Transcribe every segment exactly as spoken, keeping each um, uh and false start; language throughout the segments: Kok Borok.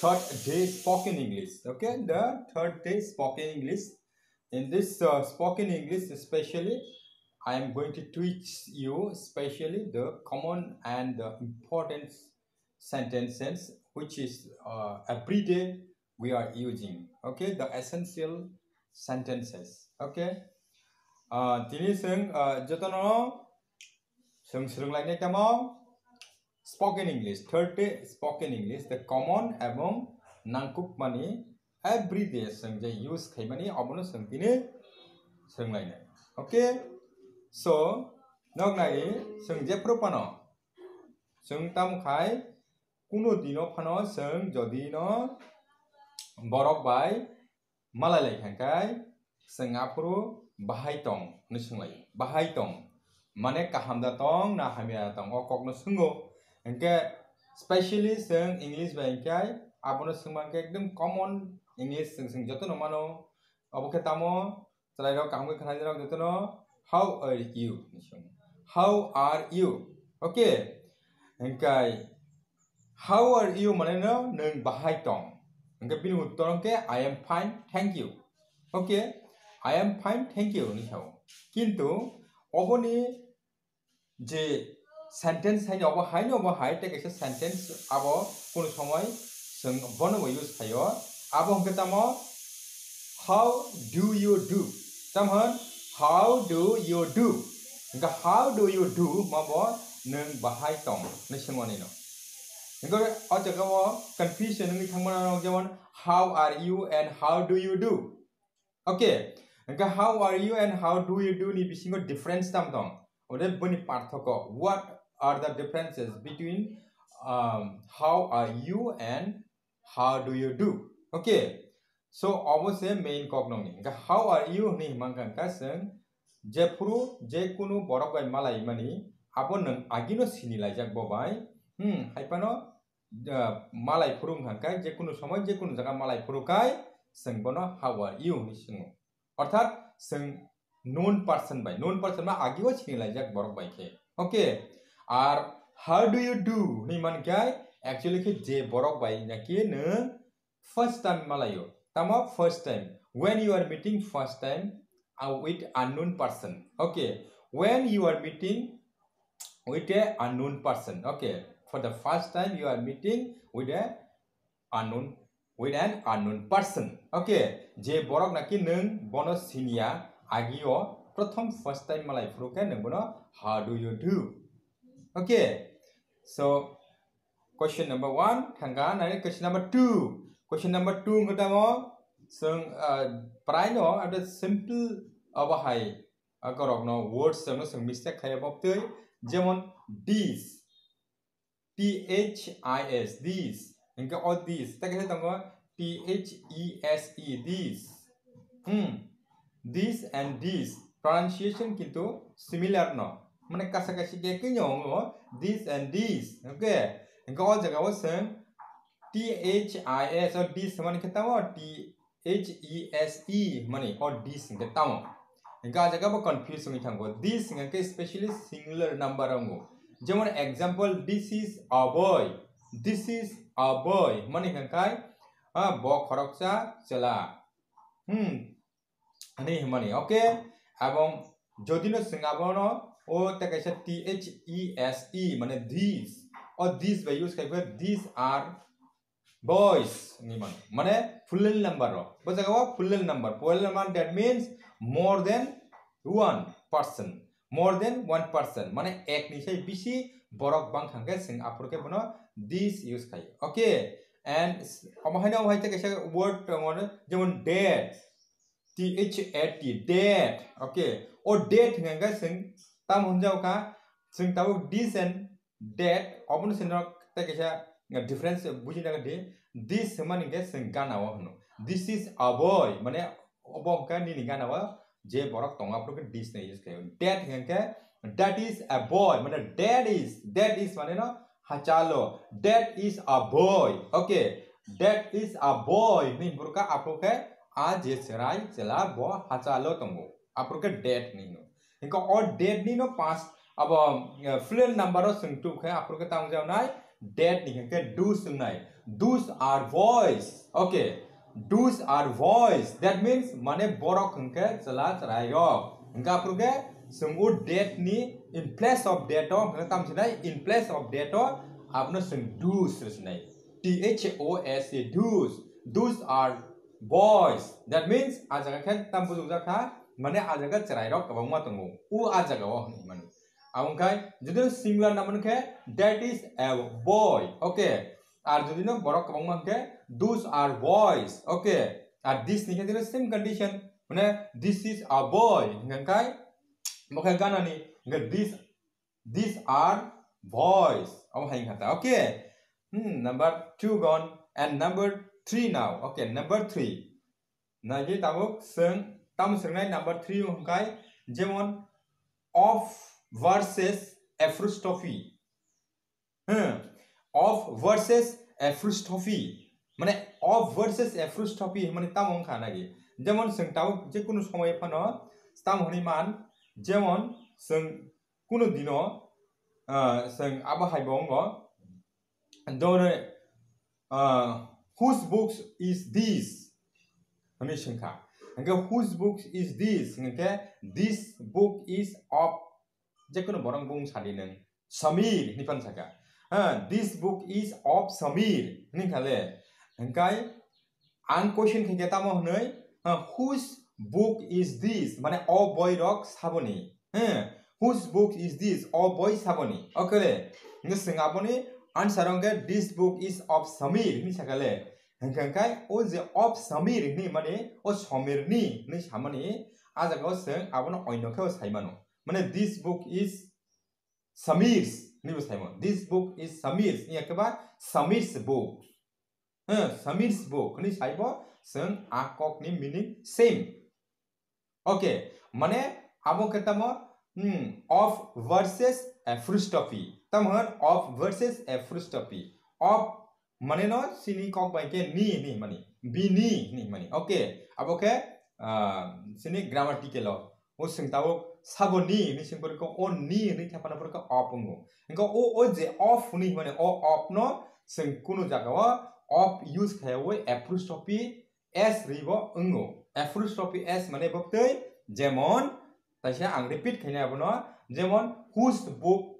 Third day spoken English. Okay, the third day spoken English. In this uh, spoken English, especially, I am going to teach you specially the common and the important sentences which is uh, every day we are using. Okay, the essential sentences. Okay, uh, tini seng uh, jotono seng serung lainai tamo spoken English, third day spoken English, the common ebong nangkukmani every day seng je use khaimani obono seng tini serung lainai. Okay, so nok nai seng je phuru pano seng tam khai kuno dino phano seng jodi no borok bai malai lai kha kai seng aphuru bahai tong ni seng lai bahai tong mane kaham da tong na hamya da tong o kok no sengo. Hingke specially seng English bai hingke abono sengma hingke ekdom common English seng seng joto no mano. Obo khe tamo chwlairok kaham khe khwnai rok jotono, "How are you?" hinwi swngo. "How are you?" Okay. Hingkai, "How are you?" mane no, "Nwng bahai tong?" Hingke bini uttor hingke, "I am fine, thank you." Okay. "I am fine, thank you," hinwi sao. Kintu oboni je sentence haino obo haino obo hai tei kaisa sentence abo kunu somoi chwng bono bo use khaio. Abo hwnkhe tamo, "How do you do?" Tamo hwn, "How do you do?" Hwnkhe "How do you do?" mabo, "Nwng bahai tong?" hinwi swngmani no. Hwnkhe o jaga o confusion wngwi thangmano, jemon, "How are you?" and "How do you do?" Okay, hwnkhe "How are you?" and "How do you do?" ni bisingo difference tam tong? Ode boni parthoko, what are the differences between, um, "How are you?" and "How do you do?" Okay, so obo se main kok nokni. Hwnkhe "How are you?" hinwi himang kha, hwnkhe chwng jephuru je kunu borok bai malai mani, abo nwng agino sini laijak bo bai. Hmm, hai phano ah, malai phuru wngkha khe, je kunu somoi, je kunu jaga malai phuru khai, chwng bono "How are you?" hinwi swngo. Orthat, chwng known person bai, known person ma agi o sini laijak borok bai khe. Okay, ar "How do you do?" hinwi man khe, actually khe je borok bai naki nwng first time malaio. Tamo first time? When you are meeting first time, uh, with unknown person. Okay, when you are meeting with a unknown person. Okay, for the first time you are meeting with a unknown, with an unknown person. Okay, je borok naki nwng bono siniya, agio prothom first time malai phuru khe nwng bono "How do you do?" Okay, so question number one thangkha, nai question number two. Question number two wngkha tamo, chwng, ah, praino abo simple abo hai, ah, korokno words chwngno chwng mistake khaiya bok twi, jemon this, T H I S, this, hingke o this, tei kaisa tongo T H E S E, this. Hmm, this and this pronunciation kintu similar no, mane kasa kasi khe khe nyo ongo this and this, okay? Hingke o jaga o chwng T H I S o this hwnmani khe tamo T H E S E hwnmani o this hingke tamo. Hingke o jaga bo confuse wngwi thango. This hingke specially singular number ongo. Jemon example, "This is a boy." This is a boy hwnmani hingke, ah, bo khoroksa chwla. Hmm, ani hwnmani, okay? Abong jodi no chwng abono o tei kaisa T H E S E, mane this, o this bai use khai khe, "These are boys," hinwi mano. Mane plural number rok. Bo jaga o plural number. Plural number, that means more than one person. More than one person. Mane ek ni sai bisi borok bang kha khe chwng aphuru khe bono this use khai. Okay. And s-, omo haino omo hai tei kaisa word tongo, jemon dad. T H A T, dad. Okay. O dad hingka khe chwng tamo hwnjao kha, chwng tabuk this and dad, obono chwng tei kaisa difference bujina di. This hwnmani hingke chwng gana o hwno. This is a boy, mane obo hingke nini gana o je borok tongo, aphuru khe this no use khaio. Dad hingke, that is a boy, mane that is, that is mane no hachalo. That is a boy. Okay. That is a boy. Hwnwi burka aphuru khe a je chwrai chwla bo hachalo tongo. Aphuru khe that hwnwi no. Hingke o that ni no past abo, eh, plural number o chwng tubkhe aphuru khe tamo jawnai That ni hwnkhe those wngnai. Those are boys. Okay. Those are boys. That means mane borok hwnkhe chwla chwrairok. Hwnkhe aphuru khe chwng o that ni in place of that o hwnkhe tamo sinai, in place of that o abono chwng those sinai. T H O S E, those. Those are boys. That means a jaga khe tamo bujukjak kha, mane a jaga chwrairok kwbangma tongo. O a jaga o hwnwi mani. Aboni khai jodi singular na mani khe, that is a boy. Okay. Ar jodi no borok kwbangma hwnkhe, those are boys. Okay. Ar this ni khe same condition. Mane this is a boy. Hwnkhe bo khe gana ni hwnkhe this, these are boys. Abo hai hwnkha ta. Okay. Hmm, number two gone and number three now. Okay, number three. Naidi tabuk chwng tamo swngnai number three hwnkhe jemon of versus apostrophe. Hmm. Of versus apostrophe. Mane of versus apostrophe mane tamo wngkha nagi. Jemon chwng tabuk je kunu somoy phano tamo hwnwi man, jemon chwng kunu dino, ah, chwng abo hai bo wngo. Dore, ah, whose books is this? Hwnwi swngkha. Hwnkhe whose books is this? Hwnkhe this book is of, jekunu borok bung sadi nwng. Samir hwnwi phano sakha. Ah, this book is of Samir hwnwi kha le. Hwnkhe ang question khaikhe tamo hwnwi, ah, whose book is this? Mane o boi rok saboni. He, whose book is this? O boi saboni. Okay le. Hwnkhe chwng aboni answer hwnkhe this book is of Samir hwnwi sakha le. Hwnkhe khai o je of Samir hwnwi mani o Samir ni hwnwi samani a jaga o chwng abono oino khe o saimano. Mane this book is Samir's hwnwi bo saimano. This book is Samir's. Iya khe ba Samir's book. He, Samir's book hwnwi saibo chwng a kokni meaning same. Okay, mane abo khe tamo, hmm, of versus apostrophe. Tamo hwn of versus apostrophe. Of mane no chini kok bai khe ni hwnwi mani. Bini hwnwi mani. Okay, abo khe, ah, chini grammatical o. O chwng tabuk sabo ni hwnwi swng pore khe o ni hwnwi thepana pore khe of wngo. Hwnkhe o, o je of hwnwi mani o of no chwng kunu jaga o of use khaiwi apostrophe S rwi bo wngo. Apostrophe S mane bwktwi jemon, taisa ang repeat khainai abono, jemon whose book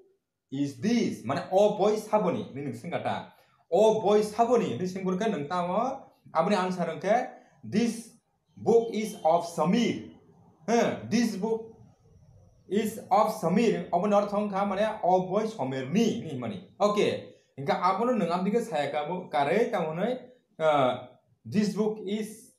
is this? Mane o boi saboni hwnwi nwng swngkha ta. O boi saboni hwnwi swng pore khe nwng tamo aboni answer hwnkhe this book is of Samir. He, this book is of Samir. Oboni ortho wngkha mane o boi Samir ni hwnwi mani. Okay. Hwnkhe abono nwng amtwi khe saya kha bo karwi tamo hwnwi, ah, this book is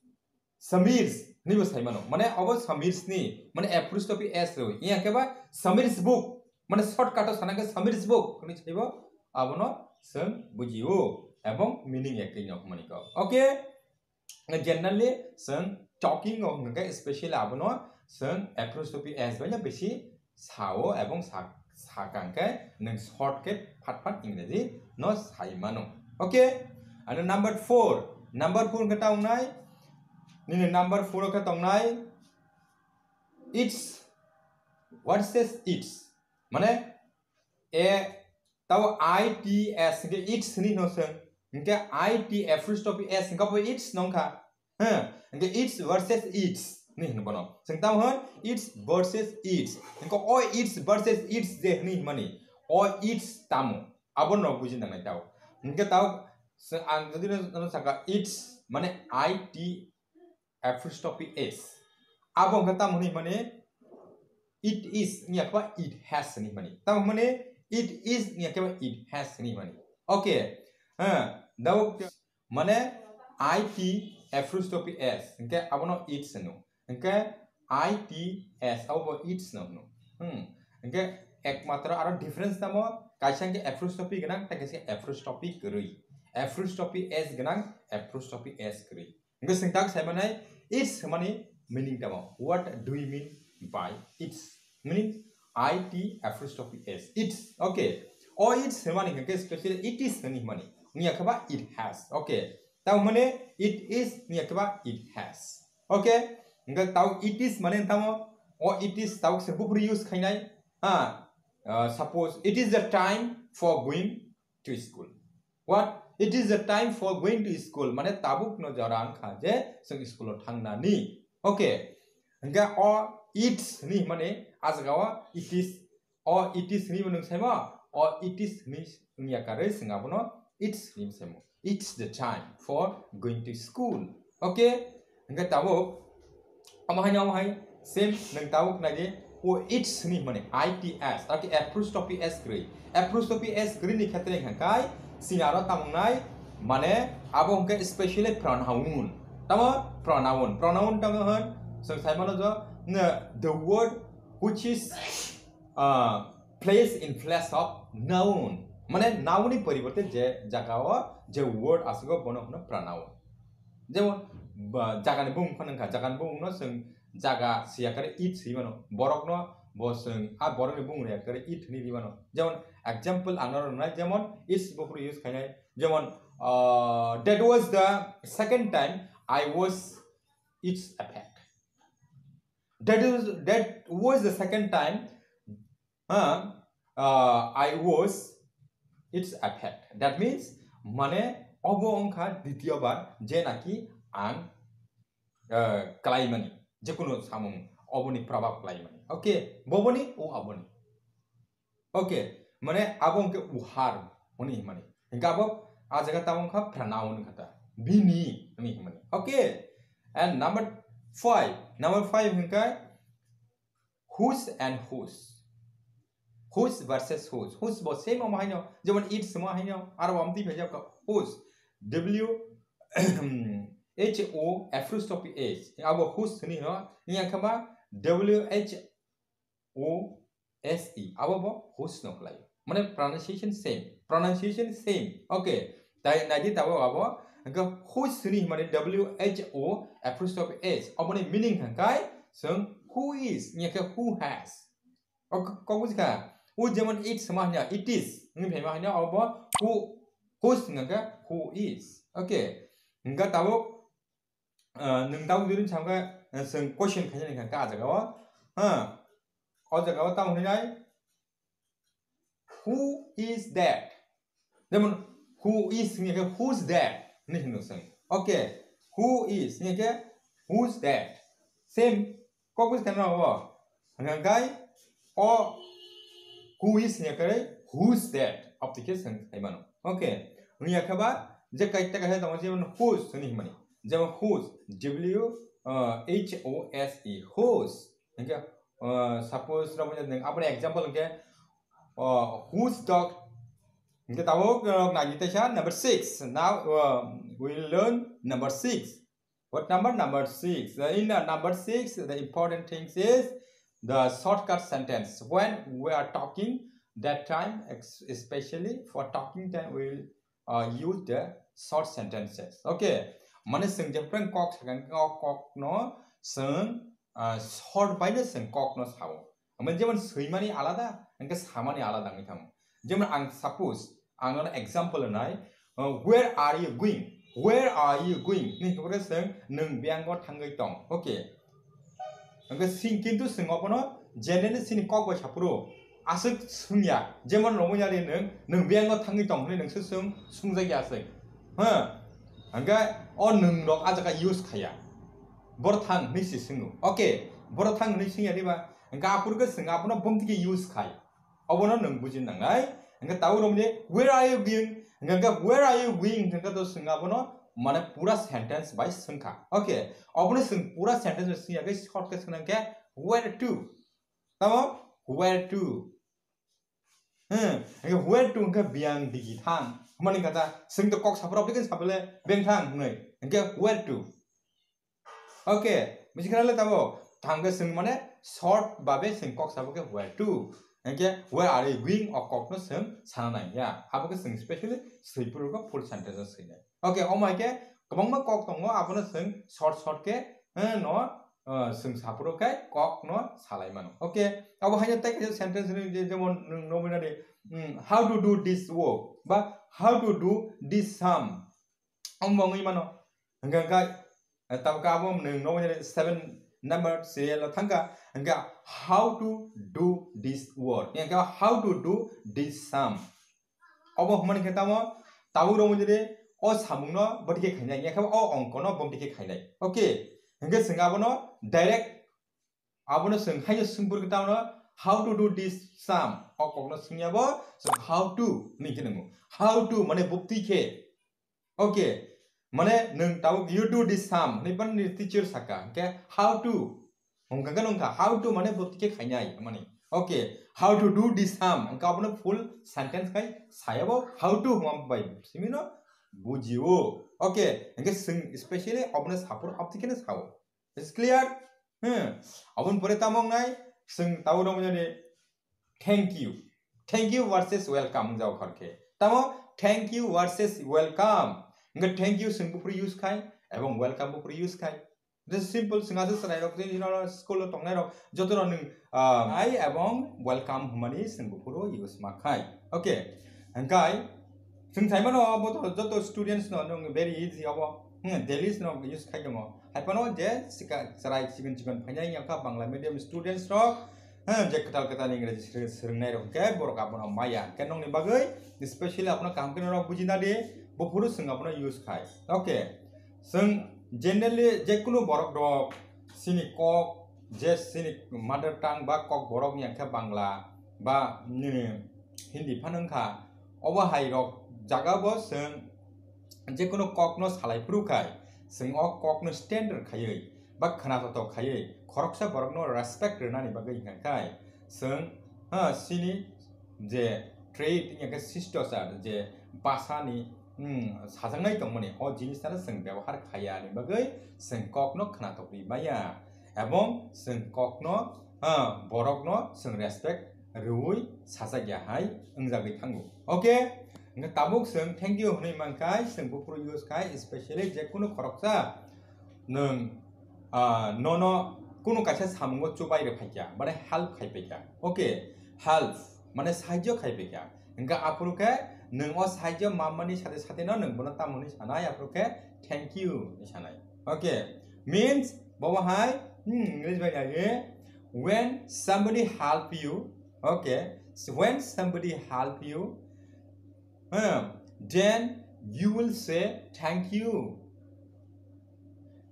Samir's hwnwi bo sai mano. Mane obo Samir's ni, mane apostrophe S rwi. Iya khe ba Samir's book. Mane shortcut o sana khe Samir's book hwnwi sai bo abono chwng bujio. Ebong meaning ekoi no hwnmani kok. Okay. Generally, chwng talking o hwnkhe specially abono chwng apostrophe S bai no bisi sao ebong sa-, sakang khe nwng short khe phat phat Ingreji no sai mano. Okay? Ano number four, number four hwnkhe ta wngnai, nini number four o khe tongnai its versus its. Mane, e, tabo I T S hwnkhe its hwnwi no chwng. Hwnkhe I T apostrophe S hwnkhe bo its no wngkha. He, hwnkhe its versus its hwnwi hwn bono. Chwng tamo hwn its versus its. Hwnkhe o its versus its je hwnwi hwnmani. O its tamo. Abo no buji nangnai tao. Hwnkhe tao, ang jodi no, no saka its, mane I T apostrophe S. Abo hwnkhe tamo hwnwi mani it is wngya khe ba it has hwnwi mani. Tamo hwnmani it is wngya khe ba it has hwnwi mani. Okay. Ha, dao mane I T apostrophe S. Hwnkhe abono its hwno. Hwnkhe I T S abo bo its no hwno. Hmm. Hwnkhe ekmatro aro difference tamo kaisa hwnkhe apostrophe gwnang tei kaisa apostrophe kwrwi. Apostrophe S gwnang, apostrophe S kwrwi. Hwnkhe chwng tak sai manai, its hwnmani meaning tamo? What do you mean by its? Meaning I T apostrophe S. Its. Okay. O its hwnmani hwnkhe specially it is hwnwi hwnmani. Wngya khe ba it has. Okay. Tamo hwnmani it is wngya khe ba it has. Okay. Hwnkhe tao it is mane tamo? O it is tao se buphuru use khainai. Ha. Uh, suppose it is the time for going to school. What? It is the time for going to school. Mane tabuk no jora wngkha je chwng school o thangnani. Okay. Hingke o it's hini himani a jaga o it is, o it is hini bo nwng saimo, o it is hini wngya karwi chwng abono it's hini saimo. It's the time for going to school. Okay? Hingke tabuk omo hai, omo hai same nwng tabuk nai di, o it's hini himani I T S, tabuk apostrophe S kwrwi. Apostrophe S kwrwi ni khetre hingkha kai chini aro tamung nai, mane abo hingke specially pronoun. Tamo pronoun. Pronoun tamo hwn, chwng sai mano jo, the word which is, uh, place in place of noun. Mane noun ni poriborte je jaga o je word aswk o bono hwno pronoun. Jemon, ba, jaga ni bumung phano wngkha, jaga ni bumung no chwng jaga swi ya kare it swi mano. Borok no bo chwng a borok ni bumung ya kare it hwnwi rwi mano. Jemon example ang norok rwnai, jemon it's buphuru use khainai. Jemon, uh, that was the second time I was its effect. That is, that was the second time, huh, uh, I was its effect. That means, mane obo wngkha ditiyo bar je naki ang, uh, klaimani, jekunu samung oboni probab klaimani. Okay, boboni o aboni. Okay, mane abo hwnkhe uhar hwnwi himani. Hingke abo a jaga tamo wngkha pronoun wngkha ta. Bini hwnwi himani. Okay, and number five, number five hwnkhe whose and whose. Whose versus whose. Whose bo same omo haino, jemon it's omo haino, aro bo amtwi phaijak kha whose. W H O apostrophe S. Abo whose hwnwi hino, wngya kha ba W H O S E. Abo bo whose no khlai. Mane pronunciation same. Pronunciation same. Okay. Tai naidi tabo abo. Hingke whose hwnwi himani W H O apostrophe S. Aboni meaning hingkai chwng who is, wngya khe who has. O k-, kok buji kha. O jemon it's ma hanya, it is. Wngwi phaima hanya, abo who, whose wngya khe who is. Okay. Hingke tabuk, ah, nwng tabuk jodi samkha, ah, chwng question khaina hingka kha ah jaga o. Ha. O jaga o tamo hwnwi nai, who is that? Jemon, who is hingya khe who's that? Hwnwi hino chwng. Okay. Who is hingya khe who's that? Same. Kok buji kha na bo? Hingka khe o who is hingya khe who's that? Abtwi khe chwng sai mano. Okay. Wngya khe ba je kaita kaisa tongo, jemon whose hwnwi himani. Jemon whose, W, uh, H O S E, whose. Hingke, uh, suppose, rok nwng aboni example hingke, uh, whose dog? Hingke tabuk, uh, nagi teisa number six. Now, uh, we learn number six. What number? Number six. Uh, in, uh, number six, the important things is the shortcut sentence. When we are talking that time, ex-, especially for talking time, we will, uh, use the short sentences. Okay. Mane chwng jephru kok sakha, o kok no chwng, uh, short bai no chwng kok no sao. Omo jemon swimani alada, hingke samani alada wngwi thango. Jemon ang suppose, ang nono example rwnai, uh, "Where are you going? Where are you going?" Ni hwnkhe chwng nwng biyango thangwi tong. Okay. Hingke sing, kintu chwng obono generally chini kok bai saphuru aswk swngya. Jemon romwi nari nwng, nwng biyango thangwi tong hwnwi nwng se swng, swngjakya aswk. Ha? Hingke o nwng rok a jaga use khaya. Boro thang hwnwi se swngo. Okay, boro thang hwnwi swngya diba? Hingke aphuru khe chwng abono bumtwi khe use khai. Obono nwng buji nangnai. Hingke tabuk romni, "Where are you going?" Hingke "Where are you going?" hingke to chwng abono mane pura sentence bai swngkha. Okay, obono chwng pura sentence bai swngya khe short khe swngna khe, "Where to?" Tamo? "Where to?" Hmm, hingke "Where to?" hingke biyang digi thang. Hwnmani kata, chwng to kok saphuru, apni khe saphile beng thang hwnwi. Hingke "Where to?" Okay, buji kha le tabo. Thang khe chwng mane short babe chwng kok sabo khe "Where to?" Hingke "Where are you going?" o kok no chwng sana nang ya. Abo khe chwng specially swiphuru khe full sentence o swinai. Okay, omo hai khe kwbangma kok tongo, abono chwng short short khe, eh, no, eh, chwng saphuru khe kok no salai mano. Okay, abo hai no tei kaisa sentence ni je, jemon nwng nugwi nadi, mm, "How to do this work?" ba "How to do this sum?" Omo wngwi mano. Hingke khe, eh, tabuk abo nwng nugwi nadi seven number serial o thangkha. Hingke "How to do this work?" Hingke "How to do this sum?" Obo hwnmani khe tamo, Tabuk romwi jodi o samungno botike khainai, yakhe o ongkono botike khainai. Okay, hingke chwng abono direct abono chwng haino swngpurkhe tamo how to do this sum o kokno swngya bo chwng how to hinwi khe nwngo. How to mane bopti khe. Okay, mane nwng tabuk you do this sum hinwi phano nini teacher saka, hingke how to hwnkha khe nungkha, how to mane bopti khe khainai mani. Okay, how to do this sum hwnkha abono full sentence khai sayabo how to hwnkha bai simino bujio. Okay, hingke chwng specially abono sapor abti kheno sao. Is clear? Hmm. Aboni pore tamo wngnai, chwng tabuk romwi jodi thank you. Thank you versus welcome wngjao khorkhe. Tamo thank you versus welcome. Hingke thank you chwng buphuru use khai, ebong welcome buphuru use khai. Just simple, chwng aswk chwrairok, je ino school o tongnairok, jotono nwng, ah, I ebong welcome hwnmani chwng buphuru use ma khai. Okay. Hingkai chwng saimano obo to joto students no nwng very easy obo. Hmm, daily no use khai tongo. Hai phano je sika chwrai chikon chikon phainai wngkha Bangla medium students rok, hmm, je kwtal kwtal Engraji swrwng-, swrwngnai rok khe borok abono maya. Khe nokni bagwi specially abono kaham khe norok bujina di, buphuru chwng abono use khai. Okay. Chwng generally je kunu borok rok chini kok, je chini mother tongue ba kok borok ni wngkha Bangla ba nini Hindi phano wngkha, obo hai rok jaga bo chwng je kunu kok no salai phuru khai, chwng o kok no standard khaiwi ba khwnathok khaiwi khoroksa borok no respect rwnani bagwi hwnka khai chwng, ha, chini je trait wngya khe sisto cha je basa ni, hmm, sajaknai tongmani o jinis ano chwng byabohar khaiya ni bagwi chwng kok no khwnathok ri maya. Ebong chwng kokno, ah, borokno chwng respect rwui sajak ya hai wngjagwi thango. Okay, hwnkhe tabuk chwng thank you hwnwi mankha, chwng buphuru use khai, specially je kunu khoroksa nwng, ah, nono kunu kaisa samungo chubai rw phaikha, mane help khai phaikha. Okay, help mane sahajyo khai phaikha. Hwnkhe aphuru khe nwng o sahajyo mamani sate sate no nwng bono tamo hwnwi sanai, aphuru khe thank you hwnwi sanai. Okay, means, bobo hai, hmm, English bai nai, when somebody help you, okay, so when somebody help you, hmm, then you will say thank you.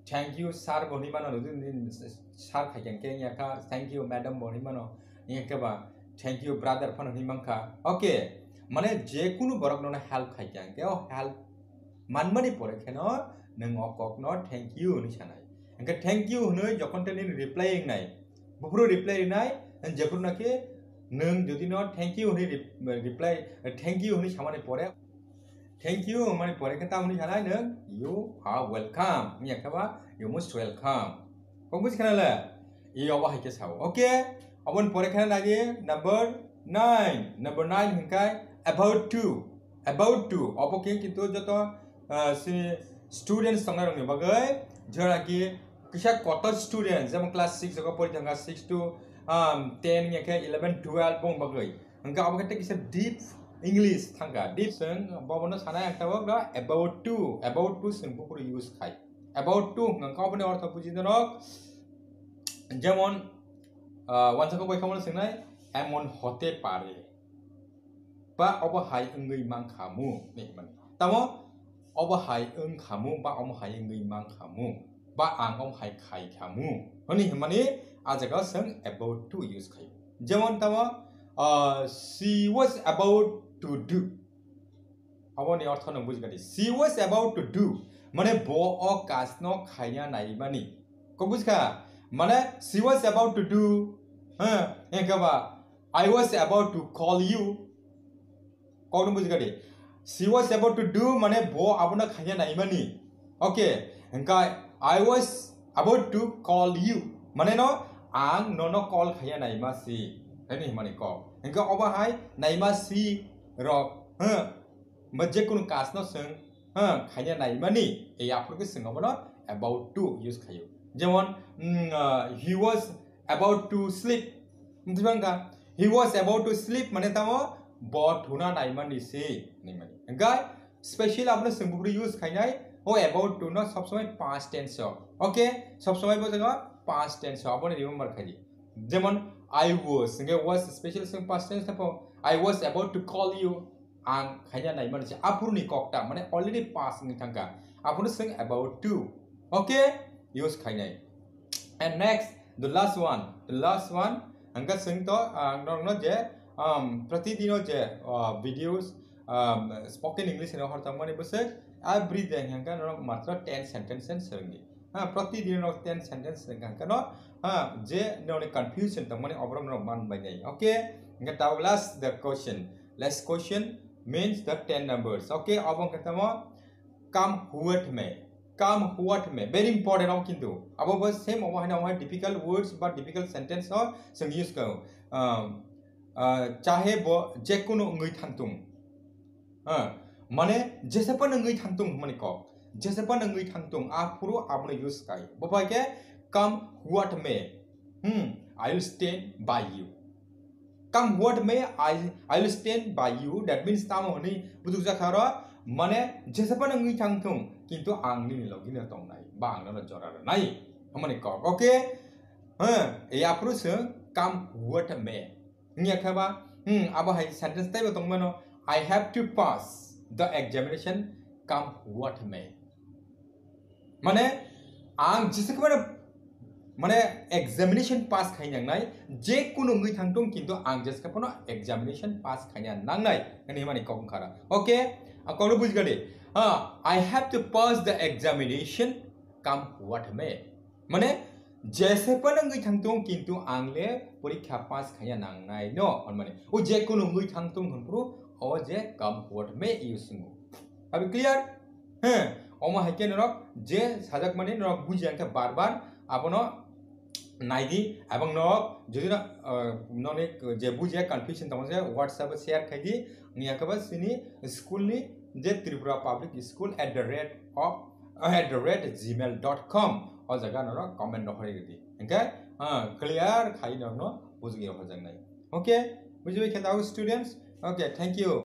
Thank you, sir, bo hwnwi mano, sir khai khe wngya kha, thank you, madam, bo hwnwi mano, wngya khe ba, thank you, brother, phano hwnwi mankha. Okay, mane je kunu borok nono help khai khe, hwnkhe o help manmani pore kheno nwng o kokno thank you hwnwi sanai. Hwnkhe thank you hwnwi jokhon tei nini reply wngnai, buphuru reply rinai, jephuru naki nwng jodi no thank you hwnwi rep-, reply, thank you hwnwi samani pore, thank you hwnmani pore khe tamoni sanai nwng you are welcome, wngya khe ba you most welcome. Kok buji khana le? I obo hai khe sao. Okay, oboni pore khana nagi number nine. Number nine hwnkhe about to. About to. Obo khe kintu joto, ah, si students tongnai rokni bagwi, jora ki kisa kotor student, jemon class six o pori thangkha, six to, um, ten, wngya khe eleven, twelve bong bagwi. Hwnkhe obo khe tei kisa deep English thangkha. Deep chwng bobono sanai ang tabuk no about to, about to chwng buphuru use khai. About to hwnkha khe oboni ortho buji norok, jemon, ah, wansukha bai khamano swngnai, emon hote pare. Ba obo hai wngwi mankhamu, hinwi hwnmani. Tamo obo hai wngkhamu, ba omo hai wngwi mankhamu, ba ang omo hai khaikhamu, hwnwi hwnmani a jaga chwng about to use khaio. Jemon tamo, ah, she was about to do. Aboni ortho no bujikha di. She was about to do. Mane bo o kajno khaina naimani. Kok bujikha? Mane she was about to do. Ha, engkhe ba, I was about to call you. Kokno bujikha di. She was about to do mane bo abono khaina naimani. Okay, engkha I was about to call you. Mane no, ang nono call khaina naima si. Hwnwi hwnmani kok. Engkha obo hai naima si rok. Ha. Ba je kunu kajno chwng, ha, khaina naimani, ei aphuru khe chwng abono about to use khaio. Jemon, mm, ah, he was about to sleep. Wngtwi mankha, he was about to sleep mane tamo bo thuna naimani se hinwi mani. Hwnkhe special abono chwng buphuru use khainai, o about to no sob somoi past tense o. Okay? Sob somoi bo jaga past tense o, aboni remember khaidi. Jemon, I was, hwnkhe was special chwng past tense thapo. I was about to call you. ang khaina nai mani se aphuru ni kok ta, mane already pass wngwi thangkha. Aphuru swng about to. Okay? Use khainai. And next, the last one. The last one, hwnkha swng to, ah, norokno je, um, pratidino je, ah, videos, um, spoken English hino hor tangmani bwswk, every day hwnkha norok matro ten sentences swrwngdi. Ha, pratidino norok ten sentence swrwngkha hwnkha no, ha, je norokni confusion tangmani oborok norok man bai nai. Okay? Hwnkha tabuk last the question. Last question means the ten numbers. Okay, obo hwnkha tamo, come what may. Come what may. Very important obo kintu. Abo bo same obo haino obo difficult words ba difficult sentence o chwng use khaio. Um, uh, chahe bo jekunu wngwi thangtung. Uh, mane jese phano wngwi thangtung hwnmani kok. Jese phano wngwi thangtung. Aphuru abono use khai. Bo bai khe come what may. Hmm, I will stand by you. Come what may, I, I will stand by you. That means tamo hwnwi bujuk jakha ro, mane jese phano wngwi thang thung, kintu ang nini logi no tongnai, ba ang nono jora rwnai. Hwnmani kok, okay? Huh, e aphuru swng come what may. Wngya kha ba? Hmm, abo hai sentence taibo tongmano, I have to pass the examination come what may. Mane, ang jesa khe mane, mane examination pass khai nangnai, je kunu wngwi thang tong, kintu ang jesa khe phano examination pass khaina nangnai, hwnwi mani kok wngkha ra. Okay, a kokno bujigadi. Ah, I have to pass the examination, come what may. Mane, jesa phano wngwi thang tong, kintu ang le porikha pass khaina nangnai no, hwnmani. O je kunu wngwi thang tong hwnphuru, o je come what may use wngo. Abi clear? He, omo hai khe norok je sajakmani norok bujiya khe bar bar abono naidi, ebong norok jodi no, ah, noni je bujiya confusion tongma se WhatsApp o share khaidi, wngya khe ba sini school ni je Tripura Public School at the rate of, at the rate gmail dot com o jaga norok comment no hori ridi. Hingkhe, ah, clear khai norokno bujigwi hojaknai. Okay, bujibai khe tabuk students? Okay, thank you.